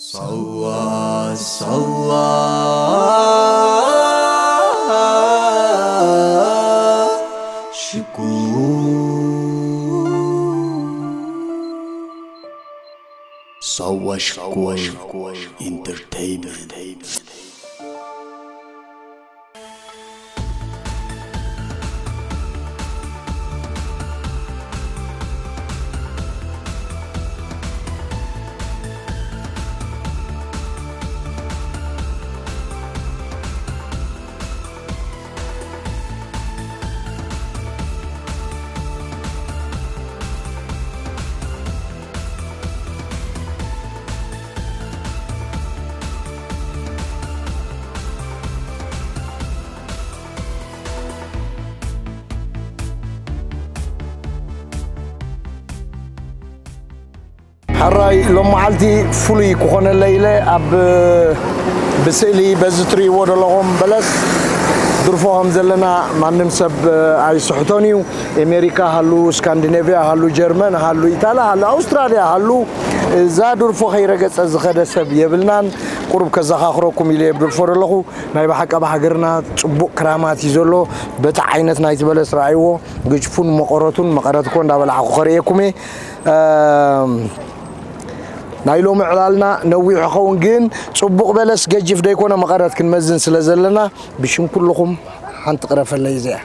ሳዋ ሳዋ ሽኮር ሳዋ ሽኮር ኢንተርቴይንመንት። ሕራይ ሎም መዓልቲ ፍሉይ ክኾነለ ኢለ ኣብ ብስእሊ በዚ ትርእይዎ ዘለኹም በለስ ድርፎ ከም ዘለና ማንም ሰብ ኣይስሕቶን እዩ። ኣሜሪካ ሃሉ፣ ስካንዲኔቪያ ሃሉ፣ ጀርመን ሃሉ፣ ኢታሊ ሃሉ፣ ኣውስትራሊያ ሃሉ፣ እዛ ድርፎ ከይረገጸ ዝኸደ ሰብ የብልናን። ቁሩብ ከዘኻኽረኩም ኢለ እየ ድርፎ ዘለኹ። ናይ ብሓቂ ኣብ ሃገርና ጽቡቕ ክራማት እዩ ዘሎ። በቲ ዓይነት ናይቲ በለስ ረኣይዎ፣ ግጭፉን መቐረቱን፣ መቐረት እኮ እንዳበላዕኹ ከርእየኩም እየ። እም፣ ናይ ሎሚ ዕላልና ነዊሕ ይኸውን፣ ግን ጽቡቕ በለስ ገጅፍ ደይኮነ መቐረት ክንመዝን ስለ ዘለና፣ ብሽም ኩልኹም ሓንቲ ቅረፈለይ እዚኣ።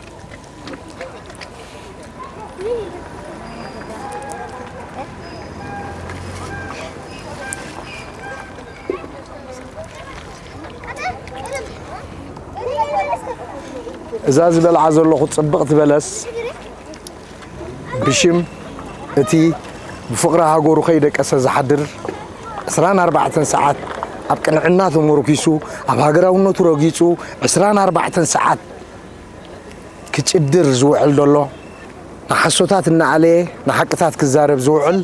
እዛ ዝበልዓ ዘለኹ ጽብቕቲ በለስ ብሽም እቲ ብፍቕሪ ሃገሩ ከይደቀሰ ዝሓድር ዕስራን ኣርባዕተን ሰዓት ኣብ ቅንዕና ተመርኪሱ ኣብ ሃገራውነቱ ረጊጹ ዕስራን ኣርባዕተን ሰዓት ክጭድር ዝውዕል ዘሎ፣ ንሓሶታት እናኣለየ ንሓቅታት ክዛረብ ዝውዕል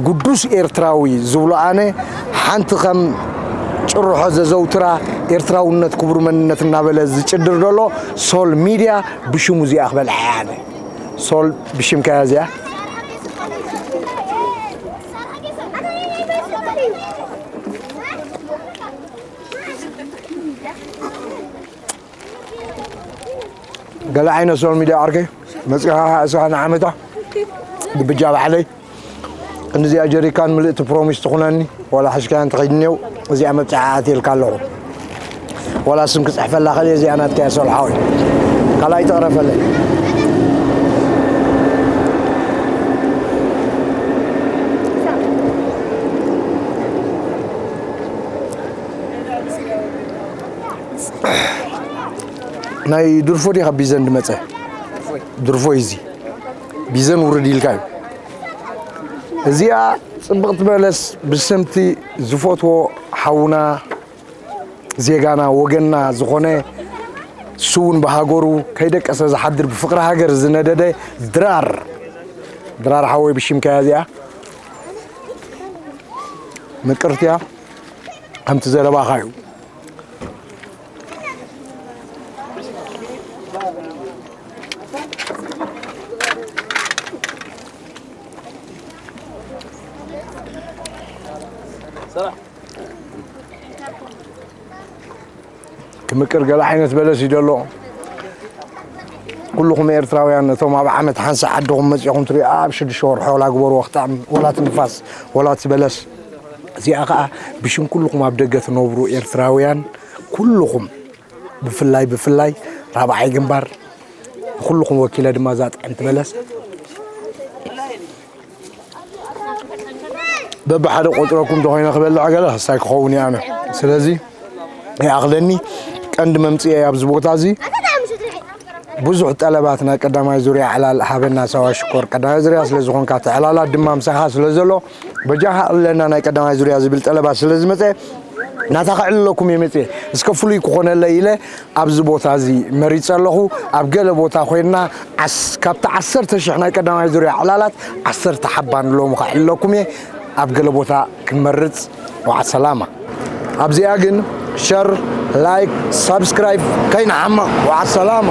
ግዱስ ኤርትራዊ ዝብሎ ኣነ፣ ሓንቲ ከም ጭርሖ ዘዘውትራ ኤርትራውነት ክቡር መንነት እናበለ ዝጭድር ዘሎ ሶል ሚድያ ብሽሙ እዚኣ ክበልዓ እየ ኣነ። ሶል ብሽምካ እያ እዚኣ። ገለ ዓይነት ሶል ሚድያ ዓርከይ መፂኻ እስኻ ንዓመታ ብብጃ ባዕለይ ክንዲዚኣ ጀሪካን ምልእቲ ፕሮሚስ ትኹነኒ፣ ዋላ ሕዝካያ እንተኸይድኔው እዚኣ መብፅዓ ኣትየልካ ኣለኹ። ዋላ ስም ክፅሕፈላ ከልየ እዚኣ ናትካ እያ ሶል ሓወይ። ካልኣይ ተቕረፈለይ። ናይ ድርፎ ዲኻ ቢዘን ድመፀ? ድርፎ እዩ እዚ። ቢዘን ውርድ ኢልካ እዩ። እዚኣ ጽብቕቲ በለስ ብስምቲ ዝፈትዎ ሓውና፣ ዜጋና፣ ወገንና ዝኾነ፣ እሱ እውን ብሃገሩ ከይደቀሰ ዝሓድር፣ ብፍቕሪ ሃገር ዝነደደ ድራር፣ ድራር ሓወይ ብሽምካያ እዚኣ ምቅርትያ ከምቲ ዘረባኻ እዩ። ክምቅር ገለ ዓይነት በለስ እዩ ዘሎ። ኩልኹም ኤርትራውያን ነቶም ኣብ ዓመት ሓንሳ ዓድኹም መጺኹም ትሪኡ ኣብ ሽዱሽተ ወርሒ ወላ ግበርዎ ክጥዕም ወላ እቲ ንፋስ ወላ እቲ በለስ። እዚኣ ኸኣ ብሽም ኩልኹም ኣብ ደገ ትነብሩ ኤርትራውያን ኩልኹም ብፍላይ ብፍላይ ራብዓይ ግንባር ንኹልኹም ወኪለ ድማ እዛ ጥዕምቲ በለስ በብሓደ ቆጽረኩም እንተኾይነ ክበልዕ ገለ ክሳይ ክኸውን እየ ኣነ። ስለዚ ይኣኽለኒ ቀንዲ መምጽኤ ኣብዚ ቦታ እዚ ብዙሕ ጠለባት ናይ ቀዳማይ ዙርያ ዕላል ሃበና ሳዋ ሽኮር ቀዳማይ ዙርያ ስለ ዝኾንካ እቲ ዕላላት ድማ ምሳኻ ስለ ዘሎ በጃኻ ኣለና ናይ ቀዳማይ ዙርያ ዝብል ጠለባት ስለ ዝመጸ ናታ ክዕልለኩም እየ መጽየ እስከ ፍሉይ ክኾነለይ ኢለ ኣብዚ ቦታ እዚ መሪጸ ኣለኹ። ኣብ ገለ ቦታ ኮይንና ዓስ- ካብቲ ዓሰርተ ሽሕ ናይ ቀዳማይ ዙርያ ዕላላት ዓሰርተ ሓባ ንሎሚ ከዕልለኩም እየ። ኣብ ገለ ቦታ ክንመርጽ ወዓ ሰላማ። ኣብዚኣ ግን ሸር፣ ላይክ፣ ሳብስክራይብ ከይንሓምቕ ወዓ ሰላማ።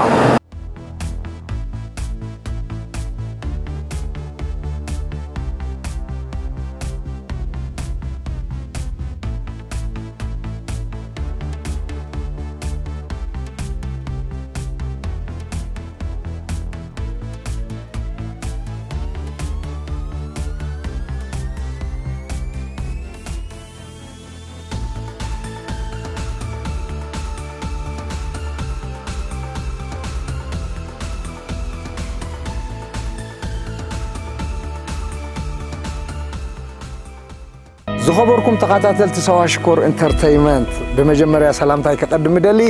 ዝኸበርኩም ተኸታተልቲ ሰዋ ሽኮር ኢንተርተይመንት፣ ብመጀመርያ ሰላምታይ ከቐድም እደሊ።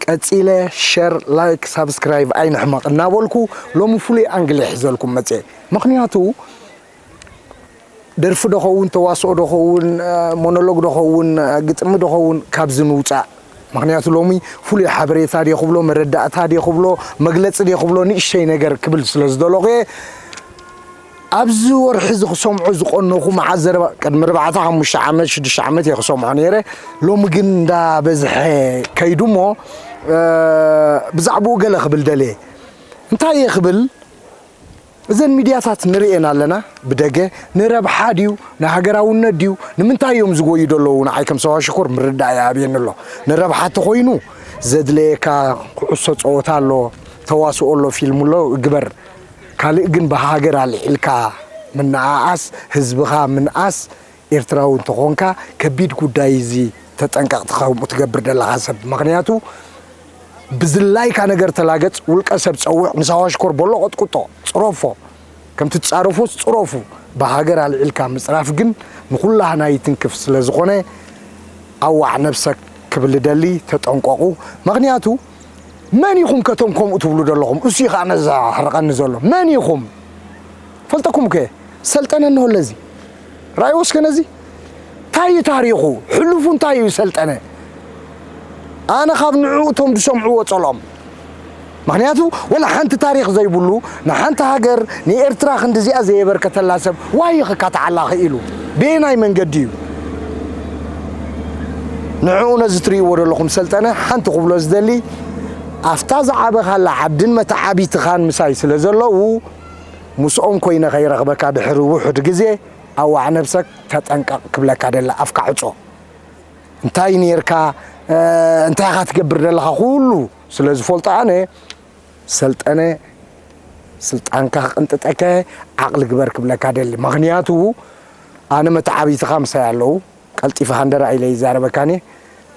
ቀጺለ ሸር፣ ላይክ፣ ሳብስክራይብ ኣይንሕመቕ እናበልኩ፣ ሎሚ ፍሉይ ኣንግል እየ ሒዘልኩም መጽየ። ምኽንያቱ ደርፊ ዶ ኸውን፣ ተዋስኦ ዶ ኸውን፣ እ፣ ሞኖሎግ ዶ ኸውን፣ እ፣ ግጥሚ ዶ ኸውን፣ ካብዚ ንውጻእ። ምኽንያቱ ሎሚ ፍሉይ ሓበሬታ ድየ ክብሎ፣ መረዳእታ ድየ ክብሎ፣ መግለጺ ድየ ክብሎ፣ ንእሽተይ ነገር ክብል ስለ ዝደለኹ እየ። ኣብዚ ወርሒ እዚ ክሰምዖ ዝቐነኹ መዓት ዘረባ፣ ቅድሚ ኣርባዕተ ሓሙሽተ ዓመት፣ ሽዱሽተ ዓመት እየ ክሰምዖ ነይረ። ሎሚ ግን እንዳበዝሐ ከይዱ እሞ፣ እ፣ ብዛዕባኡ ገለ ክብል ደልየ። እንታይ እየ ክብል? እዘን ሚድያታት ንርእየን ኣለና፣ ብደገ ንረብሓ ድዩ፣ ንሃገራውነት ድዩ፣ ንምንታይ እዮም ዝጎዩ ዘለዉ? ንዓይ ከም ሰዋ ሽኮር ምርዳእ ይኣብየኒ ኣሎ። ንረብሓ ተኾይኑ ዘድለየካ ኩዕሶ ጸወታ ኣሎ፣ ተዋስኦ ኣሎ፣ ፊልም ኣሎ፣ ግበር። ካልእ ግን ብሃገር ኣልዒልካ ምንኣኣስ፣ ህዝብኻ ምንኣስ፣ ኤርትራዊ እንተኾንካ ከቢድ ጉዳይ እዚ። ተጠንቀቕ፣ ከምኡ ትገብር ዘለኻ ሰብ። ምኽንያቱ ብዝላይካ ነገር ተላገጽ፣ ውልቀ ሰብ ጸውዕ፣ ንሳዋ ሽኮር በሎ ቀጥቅጦ፣ ጽረፎ። ከምቲ ትጻረፎስ ጽረፉ። ብሃገር ኣልዒልካ ምጽራፍ ግን ንኹላህና ይትንክፍ ስለ ዝኾነ ኣዋዕ ነብሰክ ክብል እደሊ፣ ተጠንቀቑ። ምኽንያቱ መን ኢኹም ከቶም ከምኡ ትብሉ ዘለኹም? እሱ እዩ ኸዓ ነዛ ሕርቐኒ ዘሎ። መን ኢኹም? ፈልጠኩም ከ? ሰልጠነ እንሆ ኣለዚ። ረኣይዎ እስከ ነዚ። እንታይ እዩ ታሪኹ? ሕሉፉ እንታይ እዩ ሰልጠነ? ኣነ ካብ ንዕኡ እቶም ዝሰምዕዎ ጸልኦም። ምኽንያቱ ወላ ሓንቲ ታሪኽ ዘይብሉ፣ ንሓንቲ ሃገር፣ ንኤርትራ ክንድዚኣ ዘየበርከተላ ሰብ ዋይ ክካትዓላ ክኢሉ? በየናይ መንገዲ እዩ? ንዕኡ ነዚ ትርእይዎ ዘለኹም ሰልጠነ ሓንቲ ክብሎ ዝደሊ፣ ኣፍታ ዝዓበኻላ ዓድን መተዓቢትኻን ምሳይ ስለ ዘለዉ፣ ምስኦም ኮይነ ከይረኽበካ ድሕሪ ውሑድ ግዜ፣ ኣዋዕ ነብሰክ ተጠንቀቕ ክብለካ ደለ ኣፍካ ዕጾ። እንታይ ኔርካ፣ እ፣ እንታይ ኢኻ ትገብር ዘለኻ ኩሉ ስለ ዝፈልጦ ኣነ፣ ሰልጠነ ስልጣንካ ክቕንጥጠከ ዓቕሊ ግበር ክብለካ ደሊ። ምኽንያቱ ኣነ መተዓቢትኻ ምሳይ ኣለዉ። ቀልጢፈ ሃንደራ ኢለ ይዛረበካኒ።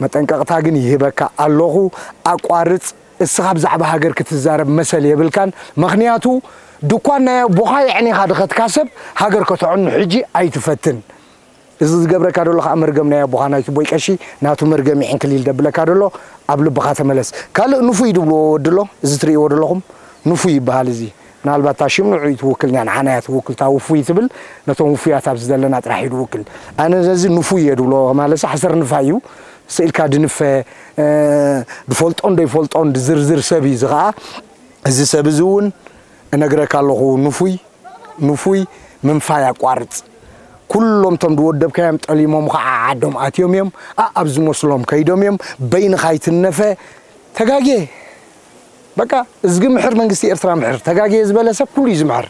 መጠንቀቕታ ግን ይህበካ ኣለኹ። ኣቋርጽ። እስኻ ብዛዕባ ሃገር ክትዛረብ መሰል የብልካን። ምኽንያቱ ድኳን ናይ ኣቦኻ የዕኒኻ ድኸትካ ሰብ ሃገር ከተዕኑ ሕጂ ኣይትፈትን። እዚ ዝገብረካ ደሎ ኸዓ መርገም ናይ ኣቦኻ ናይቲ ቦይ ቀሺ ናቱ መርገም ይዕንክሊል ደብለካ ደሎ ኣብ ልብኻ ተመለስ። ካልእ ንፉይ ድብልዎ ወዲ ኣሎ፣ እዚ ትርእይዎ ደለኹም ንፉይ ይበሃል። እዚ ምናልባት እታ ሽም ንዑ ትውክል እያ፣ ንዓና እያ ትውክል። እታ ውፉይ ትብል ነቶም ውፉያት ኣብዚ ዘለና ጥራሕ እዩ ድውክል። ኣነ ነዚ ንፉይ እየ ድብሎ፣ ማለት ሓሰር ንፋይ እዩ። ስኢልካ ድንፈ፣ እ፣ ድፈልጦን ደይፈልጦን ድዝርዝር ሰብ እዩ። እዚ ኸዓ፣ እዚ ሰብ እዚ እውን እነግረካ ኣለኹ፣ ንፉይ፣ ንፉይ ምንፋይ ኣቋርጽ። ኩሎም እቶም ድወደብካዮም ጠሊሞም ኸዓ ዓዶም ኣትዮም እዮም። ኣኣብ ዝመስሎም ከይዶም እዮም። በይንኻ ኣይትነፈ። ተጋጌ። በቃ፣ እዝጊ ምሕር፣ መንግስቲ ኤርትራ ምሕር። ተጋጌ ዝበለ ሰብ ኩሉ እዩ ዝምሕር።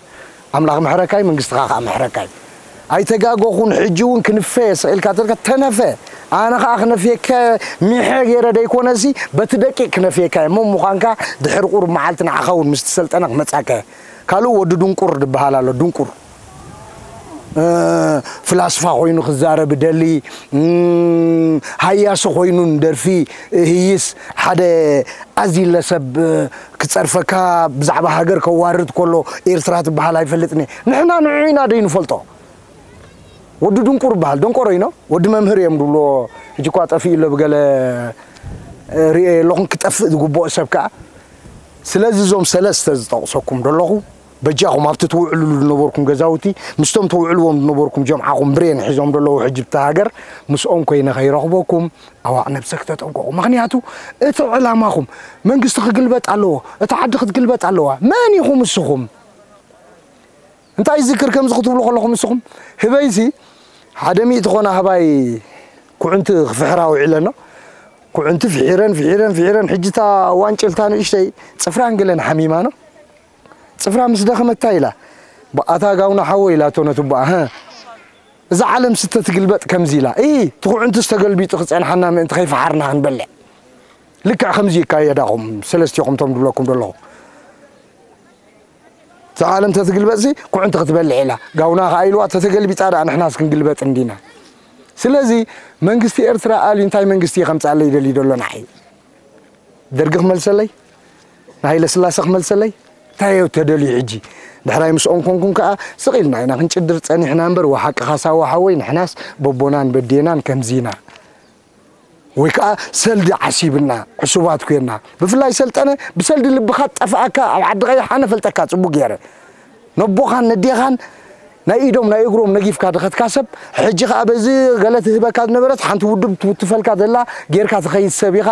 ኣምላኽ ምሕረካይ፣ መንግስትኻ ኸዓ ምሕረካይ። ኣይተጋገኹን፣ ሕጂ እውን ክንፈ እየ፣ ስቕ ኢልካ ተልካ ተነፈ። ኣነ ኸዓ ክነፍየከ ሚሐ ገይረ ደይኮነሲ፣ በቲ ደቂቕ ክነፍየካ እየ። መን ምዃንካ ድሕሪ ቁሩብ መዓልቲ ንዓኻ እውን ምስቲ ሰልጠነ ክመጻካ እየ። ካልእ ወዲ ድንቁር ድበሃል ኣሎ፣ ድንቁር። እ፣ ፍላስፋ ኮይኑ ክዛረብ ደሊ፣ እም፣ ሃያሲ ኮይኑ ንደርፊ ህይስ፣ ሓደ ኣዚለ ሰብ ክጸርፈካ፣ ብዛዕባ ሃገር ከዋርድ ከሎ፣ ኤርትራ ትበሃል ኣይፈልጥን እየ። ንሕና ንዑ ኢና ደይ ንፈልጦ። ወዲ ድንቁር ይበሃል፣ ደንቆሮ ኢኖ፣ ወዲ መምህር እዮም ድብሎ። ሕጂ እኳ ጠፊኡ ኣሎ ብገለ፣ እ፣ ርእየ ኣለኹን ክጠፍእ ዝግብኦ ሰብ ከኣ። ስለዚ እዞም ሰለስተ ዝጠቕሰኩም ደለኹ፣ በጃኹም ኣብቲ ትውዕልሉ ዝነበርኩም ገዛውቲ፣ ምስቶም ትውዕልዎም ዝነበርኩም ጀምዓኹም ብሬን ሒዞም ደለዉ ሕጂ ብታ ሃገር፣ ምስኦም ኮይነ ከይረኽበኩም፣ ኣዋዕ ነብሰክ ተጠንቀቑ። ምኽንያቱ እቲ ዕላማኹም መንግስቲ ክግልበጥ ኣለዎ፣ እታ ዓዲ ክትግልበጥ ኣለዋ። መን ኢኹም እስኹም? እንታይ ይዝክር ከምዚ ክትብሉ ከለኹም ንስኹም? ህበይሲ ሓደ ሚእቲ ኮና ህባይ ኩዕንቲ ክፍሕራ ውዒለኖ። ኩዕንቲ ፍሒረን፣ ፍሒረን፣ ፍሒረን፣ ሕጂ እታ ዋንጭልታ ንእሽተይ ጽፍራን ገለን ሓሚማኖ። ጽፍራ ምስ ደኸመታ ኢላ፣ "ብኣታ ጋውና ሓወይ" ኢላቶ ነቲ ቡኣ፣ "ሀ፣ እዛ ዓለም ስተ ትግልበጥ ከምዚ ኢላ። እይ፣ እቲ ኩዕንትስ ተገልቢጡ ክጸንሓና ምእንቲ ከይፈሓርና ክንበልዕ። ልክዕ ከምዚ ይካየዳኹም፣ ሰለስቲኹም እቶም ድብለኩም ዘለኹ። እዛ ዓለም ተትግልበጥሲ ኩዕንቲ ክትበልዕ ኢላ። ጋውና ከኣ ኢልዋ፣ ተተገልቢጣ ደኣ ንሕናስ ክንግልበጥ እንዲና። ስለዚ መንግስቲ ኤርትራ ኣልዩ እንታይ መንግስቲ ከምጻለይ ደልዩ ደሎ ንዓይ? ደርጊ ክመልሰለይ? ንሃይለ ስላሰ ክመልሰለይ? እንታይ እዩ ተደልዩ ሕጂ? ድሕራይ ምስኦም ኮንኩም ከኣ ስቕ ኢልና ኢና ክንጭድር ጸኒሕና እምበር፣ ወሓቅኻ ሳዋ ሓወይ፣ ንሕናስ በቦናን በዴናን ከምዚ ኢና። ወይ ከኣ ሰልዲ ዓሲብና ዕሱባት ኮይና። ብፍላይ ሰልጠነ፣ ብሰልዲ ልብኻ ጠፍኣካ ኣብ ዓዲ ቀይሕ ኣነ ፈልጠካ ጽቡቅ ገይረ። ነቦኻን ነዴኻን ናይ ኢዶም ናይ እግሮም ነጊፍካ ድኸትካ ሰብ፣ ሕጂ ከኣ በዚ ገለ ትህበካ ዝነበረት ሓንቲ ውድብ ትውትፈልካ ዘላ ጌርካ ትኸይድ ሰብ ኢኻ።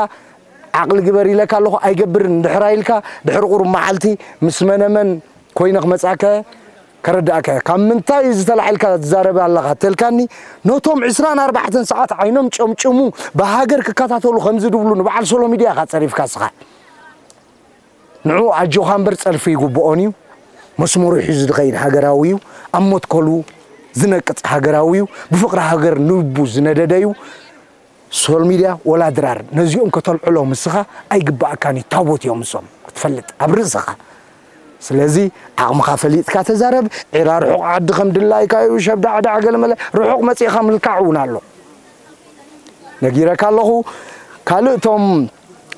ዓቕሊ ግበር ኢለካ ኣለኹ፣ ኣይገብርን። ድሕራ ኢልካ ድሕሪ ቁሩብ መዓልቲ ምስ መነመን ኮይነ ክመጽኣካ እየ፣ ከረድኣካ እየ። ካብ ምንታይ እዩ ዝተላዒልካ ትዛረብ ኣለኻ ተልካኒ፣ ነቶም ዕስራን ኣርባዕተን ሰዓት ዓይኖም ጨምጭሙ ብሃገር ክከታተሉ ከምዚ ድብሉ ንበዓል ሶሎ ሚድያ ኢኻ ጸሪፍካ ስኻ። ንዑ ኣጆኻ እምበር ጸርፊ ይግብኦን እዩ። መስመሩ ሒዙ ዝኸይድ ሃገራዊ እዩ። ኣብ መትከሉ ዝነቅጽ ሃገራዊ እዩ። ብፍቕሪ ሃገር ልቡ ዝነደደ እዩ። ሶል ሚድያ ወላ ድራር ነዚኦም ከተልዕሎም ንስኻ ኣይግባኣካን እዩ። ታቦት እዮም እሶም ክትፈልጥ ኣብ ርእስኻ። ስለዚ ዓቕምኻ ፈሊጥካ ተዛረብ። ዒራ ርሑቕ ዓዲ ከም ድላይካ እዩ። ሸብዳዕዳዕ ገለመለ ርሑቕ መጺእኻ ምልካዕ እውን ኣሎ። ነጊረካ ኣለኹ። ካልእ እቶም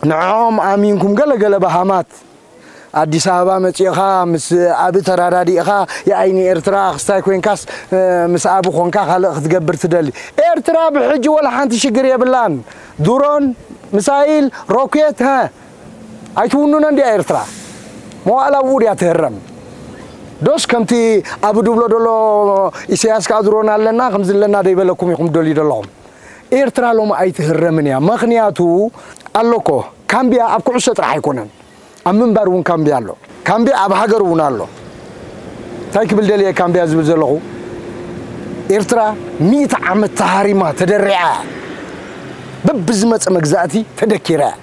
ንዕኦም ኣሚንኩም ገለ ገለ በሃማት ኣዲስ ኣበባ መጺእኻ ምስ ኣቢ ተራዳዲእኻ የኣይ ንኤርትራ ክስታይ ኮይንካስ፣ እ፣ ምስ ኣቢ ኮንካ ካልእ ክትገብር ትደሊ። ኤርትራ ብሕጂ ወላ ሓንቲ ሽግር የብላን። ድሮን፣ ምሳይል፣ ሮኬት፣ ሀ፣ ኣይትውንኖ እንድያ ኤርትራ። መዋእላ ኣብኡ ድያ ትህረም። ዶስ ከምቲ ኣብ ድብሎ ደሎ ኢሳያስ ከኣ ድሮን ኣለና፣ ከምዚ ኣለና ደይበለኩም ኢኹም ደልዩ ደለኹም። ኤርትራ ሎሚ ኣይትህረምን እያ። ምኽንያቱ ኣሎ እኮ፣ ካምቢያ ኣብ ኩዕሶ ጥራሕ ኣይኮነን፣ ኣብ ምንባር እውን ካምቢያ ኣሎ። ካምቢያ ኣብ ሃገር እውን ኣሎ። እንታይ ክብል ደልየ ካምቢያ ዝብል ዘለኹ፣ ኤርትራ ሚእቲ ዓመት ተሃሪማ፣ ተደሪዓ፣ በብዝመጸ መግዛእቲ ተደኪራ እያ።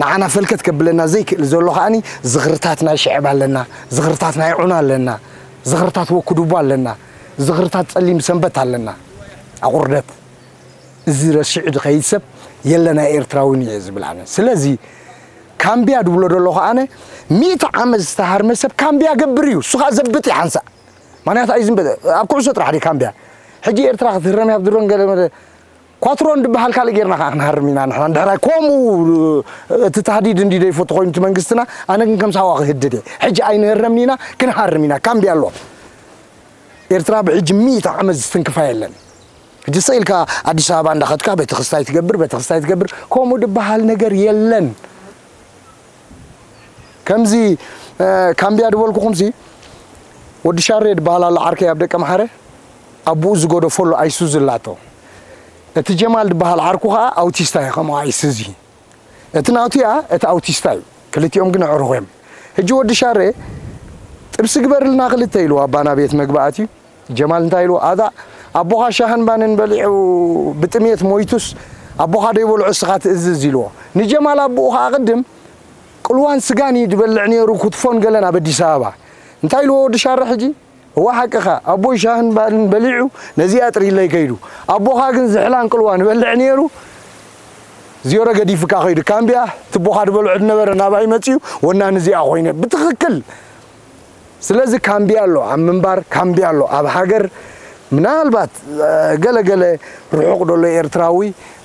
ንዓና ፈልከት ከብለና ዘይክእል ዘሎ ከኣኒ ዝኽርታት ናይ ሽዕብ ኣለና፣ ዝኽርታት ናይ ዑና ኣለና፣ ዝኽርታት ወኩዱቦ ኣለና፣ ዝኽርታት ጸሊም ሰንበት ኣለና። ኣቑርደት እዚ ረሲዑ ዝኸይድ ሰብ የለ ናይ ኤርትራዊ እየ ዝብል ኣነ። ስለዚ ካምቢያ ድብሎ ደሎ ከኣነ ሚእቲ ዓመት ዝተሃርመ ሰብ ካምቢያ ገብር እዩ። እሱ ከኣ ዘብጥ እዩ ሓንሳእ። ምኽንያቱ ኣይዝንበ-፣ ኣብ ኩዕሶ ጥራሕ ድዩ ካምቢያ? ሕጂ ኤርትራ ክትህረም እያ ብድሮን ገለ መለ-፣ ኳትሮን ድበሃል ካልእ ጌርና ከኣ ክንሃርም ኢና ንሕና። እንድሕራይ ከምኡ እቲ ታህዲድ እንዲ ዘይፈቱ ኮይኑ እቲ መንግስትና፣ ኣነ ግን ከም ሳዋ ክህድድ እየ። ሕጂ ኣይንህረምን ኢና፣ ክንሃርም ኢና። ካምቢያ ኣሎ። ኤርትራ ብሕጂ ሚእቲ ዓመት ዝትንክፋ የለን። ሕጂ ስቕ ኢልካ ኣዲስ ኣበባ እንዳኸድካ ቤተክስታይ ትገብር፣ ቤተክስታይ ትገብር፣ ከምኡ ድበሃል ነገር የለን። ከምዚ፣ እ፣ ካምቢያ ድበልኩኹምሲ፣ ወዲ ሻሬ ድበሃል ኣሎ ዓርከይ ኣብ ደቀ መሓረ፣ ኣቦኡ ዝገደፎ ኣሎ ኣይሱዚ ኣላቶ። እቲ ጀማል ድበሃል ዓርኩ ኸኣ ኣውቲስታ እዩ፣ ከምኡ ኣይሱዚ። እቲ ናቱ እያ፣ እቲ ኣውቲስታ እዩ። ክልቲኦም ግን ኣዕሩኽ እዮም። ሕጂ ወዲ ሻሬ ጥብሲ ግበርልና ክልተ ኢልዎ ኣባና ቤት መግቢ ኣትዩ። ጀማል እንታይ ኢልዎ? ኣታ ኣቦኻ ሻህን ባንን በሊዑ ብጥሜት ሞይቱስ ኣቦኻ ደይበልዖ እስኻ ትእዝዝ ኢልዎ። ንጀማል ኣቦኡ ኸኣ ቅድም ቅልዋን ስጋን እዩ ዝበልዕ ነይሩ፣ ክትፎን ገለን ኣብ ኣዲስ ኣበባ። እንታይ ኢልዎ ወዲ ሻሬ ሕጂ? እዋ ሓቅኻ፣ ኣቦይ ሻህን ባንን በሊዑ ነዚኣ ጥሪለይ ከይዱ። ኣቦኻ ግን ዝሕላን ቅልዋን ይበልዕ ነይሩ፣ ዝዮረ ገዲፍካ ከይዱ። ካምቢያ ትቦኻ ዝበልዖ ዝነበረ ናባይ መጺኡ፣ ወናኒ እዚኣ ኮይነ። ብትኽክል። ስለዚ ካምቢያ ኣሎ፣ ኣብ ምንባር ካምቢያ ኣሎ፣ ኣብ ሃገር ምናልባት፣ እ፣ ገለ ገለ ርሑቕ ደሎ ኤርትራዊ፣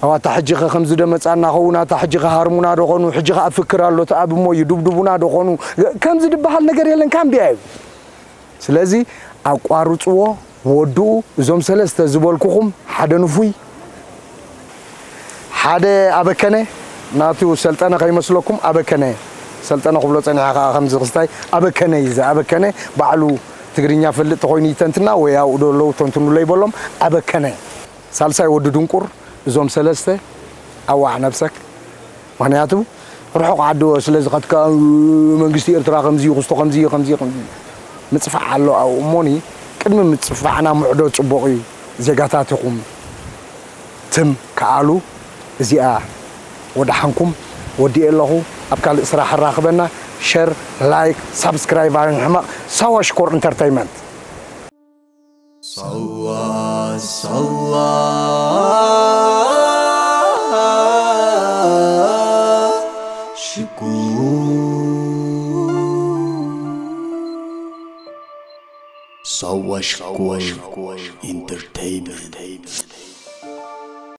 ኣዋታ ሕጂ ኸ ከምዚ ዶ መጻና ኸውን፣ ኣታ ሕጂ ኸ ሃርሙና ዶ ኾኑ፣ ሕጂ ኸ ኣፍክር ኣሎ፣ እቲ ኣብ እሞ እዩ ድብድቡና ዶ ኾኑ፣ ከምዚ ድበሃል ነገር የለን፣ ካምቢያ እዩ። ስለዚ ኣቋርጽዎ፣ ወድኡ። እዞም ሰለስተ ዝበልኩኹም፣ ሓደ ንፉይ፣ ሓደ ኣበከነ፣ ናቱ ሰልጠነ ከይመስለኩም፣ ኣበከነ፣ ሰልጠነ ክብሎ ጸኒሐ ከኣ ከምዚ ክስታይ፣ ኣበከነ እዩ። እዚ ኣበከነ ባዕሉ ትግርኛ ፈልጥ ተኾይኑ ይተንትና፣ ወይ ኣብኡ ዶ ኣለዉ ተንትኑለይ በሎም። ኣበከነ፣ ሳልሳይ ወዲ ድንቁር። እዞም ሰለስተ ኣዋዕ ነብሰክ። ምኽንያቱ ርሑቕ ዓዲ ስለ ዝኸድካ፣ መንግስቲ ኤርትራ ከምዚ እዩ፣ ክስቶ ከምዚ እዩ፣ ከምዚ እዩ፣ ከምዚ እዩ። ምጽፋዕ ኣሎ ኣብኡ እሞኒ፣ ቅድሚ ምጽፋዕና ምዕዶ ጽቡቕ እዩ። ዜጋታት ኢኹም። ትም ከኣሉ እዚኣ ወደሓንኩም ወዲኤ ኣለኹ። ኣብ ካልእ ስራሕ ኣራኽበና። ሸር፣ ላይክ፣ ሳብስክራይብ ኣይንሕመቕ። ሳዋ ሽኮር ኢንተርተይመንት። ሳዋ፣ ሳዋ፣ ሽኮር። ሳዋ ሽኮር ኢንተርተይመንት።